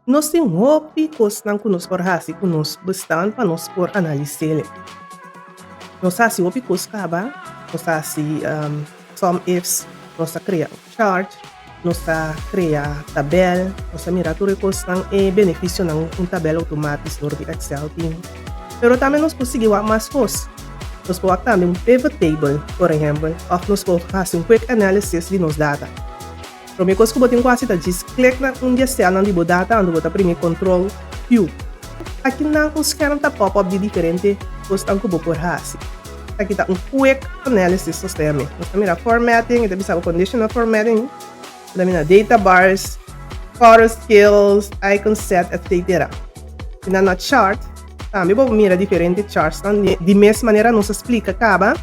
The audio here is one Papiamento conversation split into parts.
Nos tin hopi kosnan ku nos por hasi ku nos bestand pa nos por analis'é. Nos a hasi hopi kos kaba, nos a hasi some ifs, nos a krea un chart, nos a krea tabel, nos a mira tur e kosnan, e benefisionan un tabel outomatis dor di Excel tin. Pero tambe nos por sigui wak mas kos. Nos por wak tambe un pivot table, por ehèmpel, òf nos por hasi un quick analysis di nos data. Promé kos ku bo tin ku hasi ta djis klik na un di e sèlnan di bo data anto bo ta primi Control Q. Akinan un skèrm ta pop up di diferente kosnan ku bo por hasi. Esaki ta un quick analysis nos ta yam'é. Nos ta mira formatting, e ta bisa bo conditional formatting, bo ta mira data bars, color scales, icon set, etcetera. Kinan na chart, tambe bo por mira diferente chartsnan di mes manera nos a splika kaba.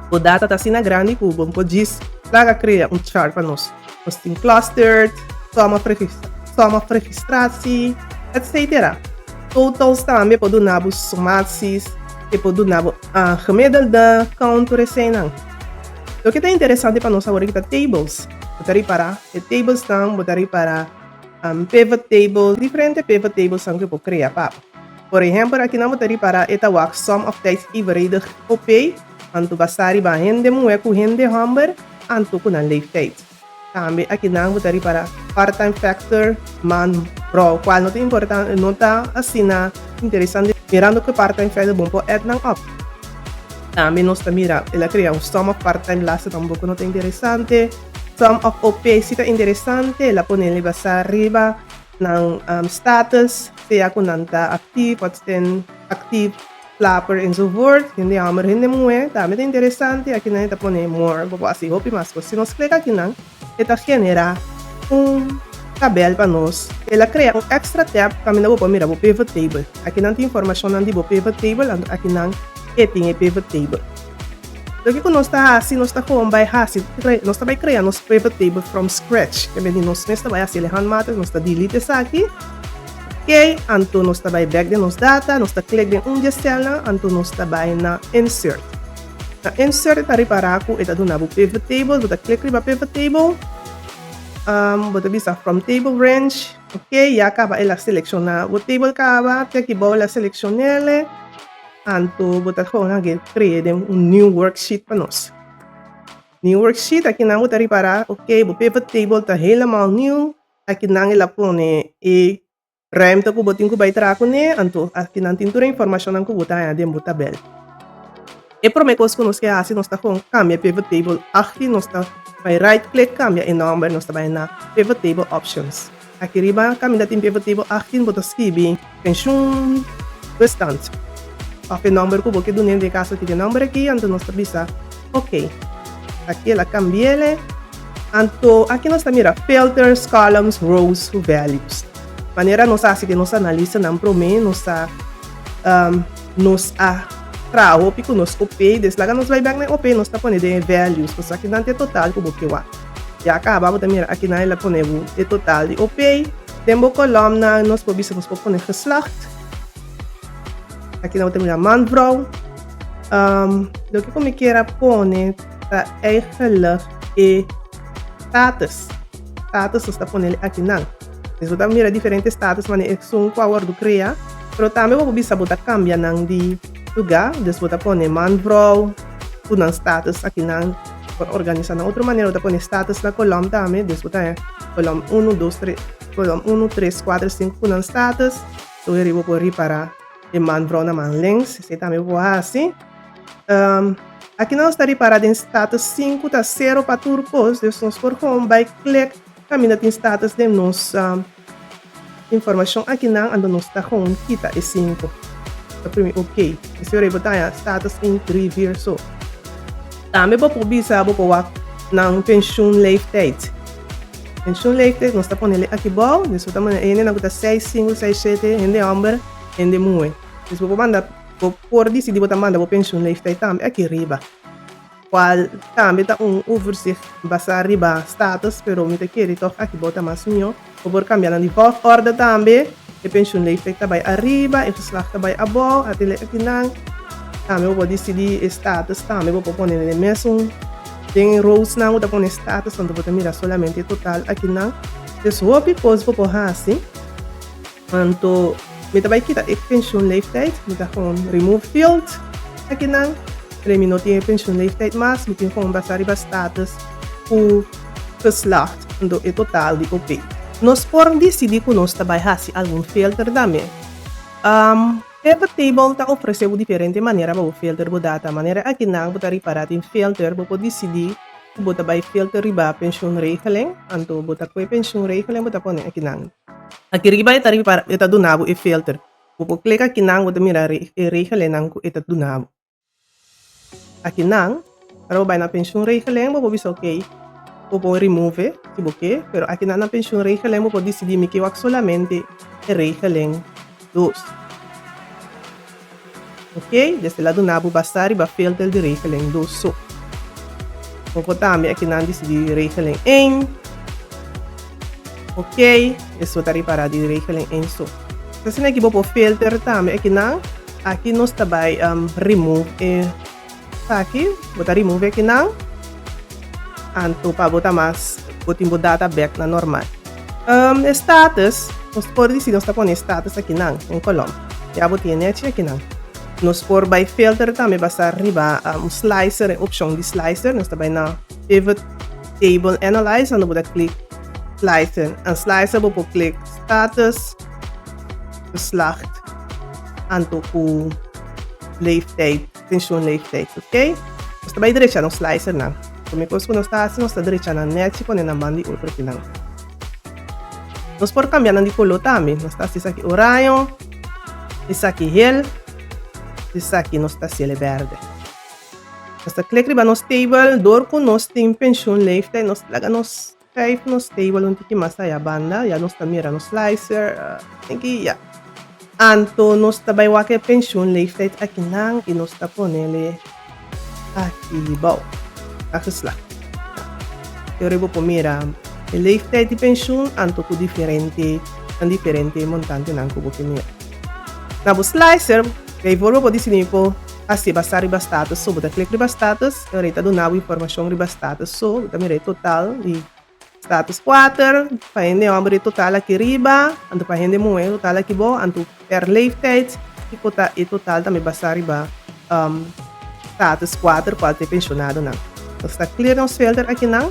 Bo data ta asina grandi ku bo por djis laga krea un chart pa nos. Nos tin clustered, sum of sum of registratie, etcetera. Totals tambe por duna bo sumaties, e por duna bo gemiddelde, count tur eseinan. Loke ta interesante pa nos awor aki ta tables. Bo ta ripara e tablesnan, bo ta ripara pivot table, diferente pivot tablesnan ku bo por krea pa bo. Por ehempel, akinan bo ta ripara e ta wak som of tijds evenredig OP, anto basá riba hende muhé ku hende hòmber, anto ku nan leeftijd. Tambe akinan bo ta ripara part-time factor, man, vrou, kual no ta importan, no ta asina interesante mirando ku e part-time factor bon por add nan op. Tambe nos ta mira el a krea un som of part-time laster tampoko no ta interesante. Som of OP si ta interesante, el a pone basá riba nan status, sea ku nan ta aktief òf ten aktief, slaper enzovoort. Hende hòmber, hende muhé, tambe ta interesante. Akinan e ta pone more, bo por hasi hopi mas kos. Si nos klek akinan, e ta generá un tabèl pa nos. El a krea un èkstra tab kaminda bo por mira bo pivot table. Akinan tin informashonnan di bo pivot table, anto akinan e tin e pivot table. Loke ku nos ta hasi, nos ta gewoon bai hasi, nos ta bai krea nos pivot table from scratch. Ke menti nos mes ta bai hasi el handmatig, nos ta delete esaki. Ok, anto nos ta bai bek den nos data, nos ta klik den un di e sèlnan, anto nos ta bai na insert. Na insert e ta ripará ku e ta duna bo pivot table, bo ta klik riba pivot table, bo ta bisa from table range, ok, ya kaba el a selekshoná bo table kaba, te aki bou el a selekshon'el. Anto bo ta gewoon haga crea den un new worksheet pa nos. New worksheet, akinan bo ta ripara, ok, bo pivot table ta helemaal nieuw. Akinan el a pone e ruimte ku bo tin ku bai traha kuné, anto akinan tin tur e informashonnan ku bo ta haña den bo tabel. E promé kos ku nos ke hasi, nos ta gewoon kambia pivot table aki, nos ta bai right click kambia e nòmber, nos ta bai na pivot table options. Aki riba kaminda tin pivot table 18 bo ta skibi pensioen bestand of e nomber ku bo ke dun'e den e kaso aki di e nomber aki anto nos ta bisa ok aki el a kambi'ele anto aki nos ta mira filters columns rows values manera nos a hasi den nos analisanan prome nos a nos a traha hopi ku nos OP des laga nos bai bek na e OP nos ta pone den e values pasobra akinan ta e total ku bo ke wak. Ya kaba bo ta mira akinan el a pone bo e total di OP. Den bo kolòmnan nos por bisa nos por pone geslacht. Akinan bo ta mira man vrou. Loke ku mi kier a pone ta eigenlijk e status. Status nos ta pone akinan. Pues bo ta mira diferente status manera esun ku a wòrdu krea. Pero tambe bo por bisa bo ta kambia nan di lugá. Dus bo ta pone man vrou ku nan status akinan. Por organisa na otro manera, bo ta pone status na kolòm tambe, dus bo ta haña kolòm unu, dos, tres, kolòm unu, tres, kuater, sinku ku nan status. Tur e riba bo por ripará e man vrou na man links, esei tambe bo por hasi. Aki nos ta ripará den status sinku ta sero pa tur kos, dus nos por gewoon bai klik kaminda tin status den nos Informashon akinan anto nos ta gewoon kita e sinku. Ta primi ok. Esei ora bo ta haña status in drie vier so. Tambe bo por bisa bo por wak nan pensioen leeftijd. Pensioen leeftijd nos ta ponele aki bou, dus bo ta manda e hendenan ku ta seis sinku, seis shete, hende hòmber, hende muhé. Dus bo por manda bo por disidi bo ta manda bo pensioen leeftijd tambe aki riba. Cual tambe ta un overzicht basa riba status, pero mi ta kere toch aki bo ta mas mihó. Bo por cambia nan di volgorde tambe, e pensioenleeftijd ta bay ariba, e geslacht ta bay abou, atende akinan. Tambe bo por dicidi e status tambe bo por pone den e mesun, den e rowsnan bo ta pone status, anto bo ta mira solamente e total akinan. Dus hopi cos bo por haci. Anto mi ta bai kita e pensioenleeftijd, mi ta gewoon remove field akinan, pero mi no tin e pensioenleeftijd mas, mi tin gewoon basa riba status ku geslacht, anto e total di OP. Nos por disidi ku nos ta bai hasi algun filter tambe. Pivot table ta ofrece bo diferente manera pa bo filter bo data. Manera akinan bo ta ripara tin filter, bo por disidi ku bo ta bai filter riba pensioenregeling, anto bo ta kue pensioenregeling bo ta pone akinan. Aki riba e ta ripara e ta duna bo e filter. Bo por klik akinan bo ta mira e regelingnan ku e ta duna bo. Akinan ora bo bai na pensioenregeling bo por bisa ok bo por remove si bo ke, pero akinan na pensioenregeling bo por disidi mi ke wak solamente e regeling dos. Ok, desde la duna bo basa riba filter di regeling dos so. Bo por tambe akinan disidi regeling een. Ok, eso ta ripara di regeling een so. Asina aki bo por filter tambe akinan. Aki nos ta bai remove e esaki. Bo ta remove akinan. Anto pa bo ta mas bo tin bo data bek na normal. E status, nos por disi nos ta pone e status akinan den kolom. Ya bo tin e nechi akinan. Nos por bai filter tambe basa riba un slicer, e opshon di slicer. Nos ta bai na pivot table analyze anto bo ta klik slicer. En slicer bo por klik status, geslacht anto ku leeftijd. Pensioenleeftijd, ok? Nos ta bai drecha nos slicernan. Prome kos ku nos ta hasi, nos ta drecha nan nèchi pone nan ban di otro kinan. Nos por kambia nan di koló tambe. Nos ta hasi esaki oraño, esaki hel, esaki nos ta hasiel bèrdè. Nos ta klik riba nos table, dor ku nos tin pensioenleeftijd, nos laga nos Vijf nos table un tiki mas aya banda, ya nos ta mira nos slicer, tiki ya. Anto nos ta bai wak e pensioen leeftijd akinan y nos ta ponele aki bou, na geslacht. Ya. Ora bo por mira e leeftijd di pensioen anto cu diferente, nan diferente montantenan cu bo ke mira. Na bo slicer, bijvoorbeeld bo dicidi mi por haci basa riba status so, bo ta click riba status. E ora ta duna bo informashon riba status so, bo ta mira e total di status kuater, pa hende hòmber e total aki riba, anto pa hende muhé e total aki bou, anto per leeftijd kiko ta e total tambe basá riba status kuater kual ta e penshonadonan. Nos ta clear nos filter akinan,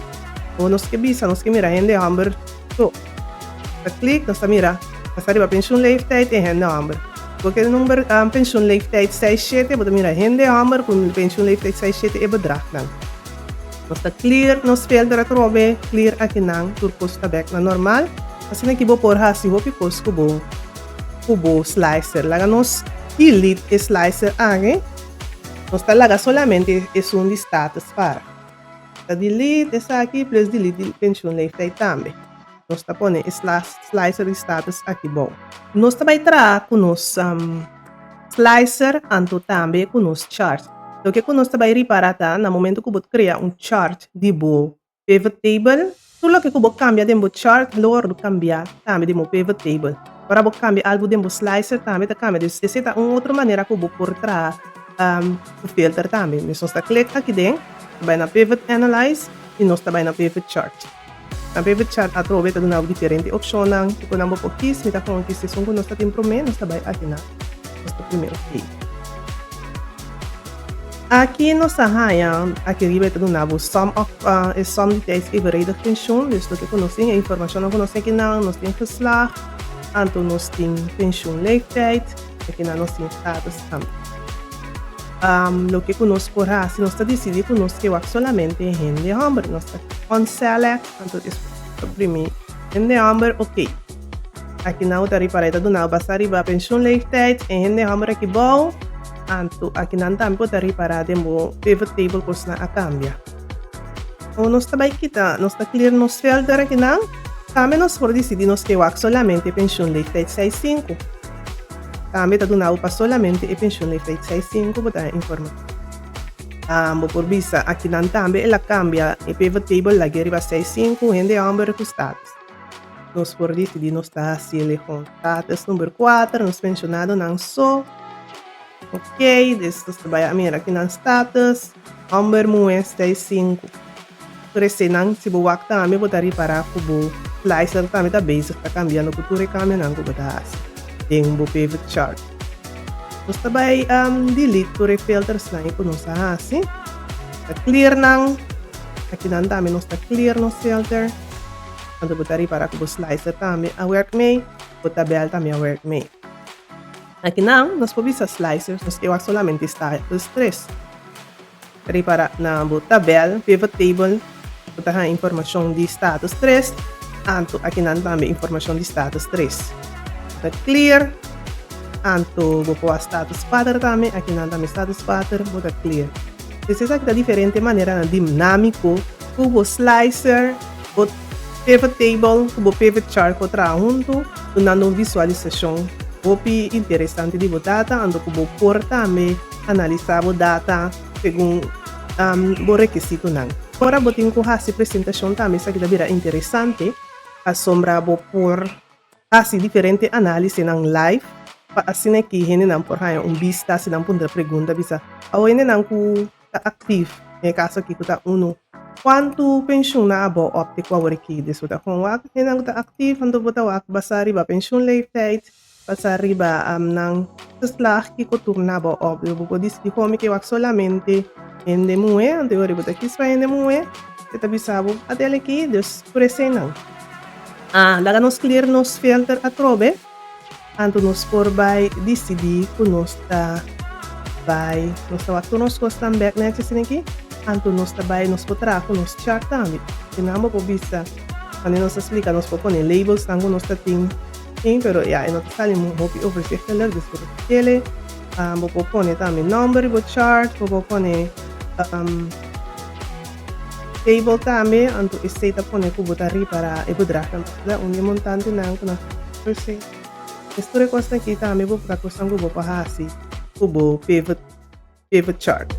bo nos ke bisa nos ke mira hende hòmber so. Ta click nos ta mira basá riba pensioenleeftijd e hende hòmber. Bo ke number pensioenleeftijd seis shete bo ta mira hende hòmber ku pensioenleeftijd seis shete e bedragnan. Nos ta clear nos filter atrobe clear akinan tur kos ta bek na normal. Asina ki bo por hasi hopi kos ku bo ku bo slicer. Laga nos delete e slicer aki. Nos ta laga solamente esun di status para. Ta delete esaki plus delete di pensioenleeftijd tambe. Nos ta pone e slicer di status aki bou. Nos ta bai traha ku nos slicer anto tambe ku nos chart. Loke ku nos ta bai ripara ta na momento ku bo krea un chart di bo pivot table, tur loke ku bo kambia den bo chart lo wòrdu kambia tambe den bo pivot table. Ora bo kambia algu den bo slicer tambe ta kambia. Dus esei ta un otro manera ku bo por traha ku filter tambe. Nos ta klik aki den, ta bai na pivot analyze i nos ta bai na pivot chart. Na pivot chart atrobe ta duna bo diferente opshonnan kiko nan bo por kis. Mi ta kon kis esun ku nos ta tin promé, nos ta bai aki na nos ta primi ok. Aki nos ta haña, aki riba e ta duna bo som of e som di tijdsevenredig pensioen, dus loke ku nos tin, e informashonnan ku nos tin akinan, nos tin geslacht, anto nos tin pensioenleeftijd, akinan nos tin status tambe. Loke ku nos por hasi, nos ta disidí ku nos ke wak solamente hende hòmber, nos ta unselect, anto despues nos ta primi hende hòmber, ok. Aki nan bo ta ripará e ta duna bo basa riba pensioenleeftijd en hende hòmber aki bou, anto aki nan tambe bo ta ripará den bo pivot table kosnan a kambia. Ora nos ta bai kita, nos ta clear nos filter aki nan, tambe nos por disidí nos ke wak solamente pensioenleeftijd 65. Tambe ta duna bo pa solamente e pensioen leeftijd 65 bo ta informa. Bo por bisa akinan tambe el a cambia e pivot table lag'e riba 65 hende homber cu status. Nos por dicidi nos ta haci el con status number 4, nos pensionadonan so. Ok, des nos ta bay a mira akinan status, homber, muhe, 65. Tur esenan si bo wak tambe bo ta ripara cu bo. slicer tambe ta bezig ta kambiando ku tur e kambionan ku bo ta hasi den bo pivot chart. Nos ta bai delete tur e filtersnan ku nos a hasi. Ta clear nan. Akinan tambe nos ta clear nos filter. Anto bo ta ripara ku bo slicer tambe a werk mee, bo tabel tambe a werk mee. Akinan nos por bisa slicers nos ke wak solamente status tres. Ripara na bo tabel, pivot table, bo ta haña informashon di status tres, anto akinan tambe informashon di status tres. Bo ta clear, anto bo por wak status kuater tambe, akinan tambe status kuater, bo ta clear. Pues esaki ta diferente maneranan dinámiko ku bo slicer, bo pivot table ku bo pivot chart por traha huntu, dunando un visualisashon hopi interesante di bo data, anto ku bo por tambe analisá bo data segun bo rekisitonan. Ora bo tin ku hasi presentashon tambe esaki ta bira interesante pasobra bo por Hasi diferente análisenan live pa asina ki hendenan por haña un bista si nan puntra pregunta bisa awo hendenan ku ta aktif den e kaso aki ku ta unu kuantu penshun nan a bou op te ku awor aki des bo ta kon wak hendenan ku ta aktif anto bo ta wak basá riba penshun leeftijd basá riba nan geslag kiko tur nan a bou op bo por disidí kon mi ke wak solamente hende muhé anto e ora bo ta kis pa hende muhé e ta bisa bo atel aki dus tur eseinan. A laga nos clear nos filter atrobe, anto nos por bai dicidi cu nos ta bai, nos ta wak tur nos cosnan bek netjes asina aki, anto nos ta bai, nos por traha cu nos chart tambe. Kinan bo por bisa, wanneer nos ta splica nos por pone labelsnan cu nos ta tin, tin, pero ya e no ta sali hopi overzichtelijk, dus bo ta kele. Bo por pone tambe nomber riba bo chart, bo por pone. Table tambe, anto esey ta pone cu bo ta ripara e bedragnan ta un di e montantenan cu nan ofrece. Es tur e cosnan aki tambe bo por ta cosnan cu bo por haci cu bo pivot pivot chart.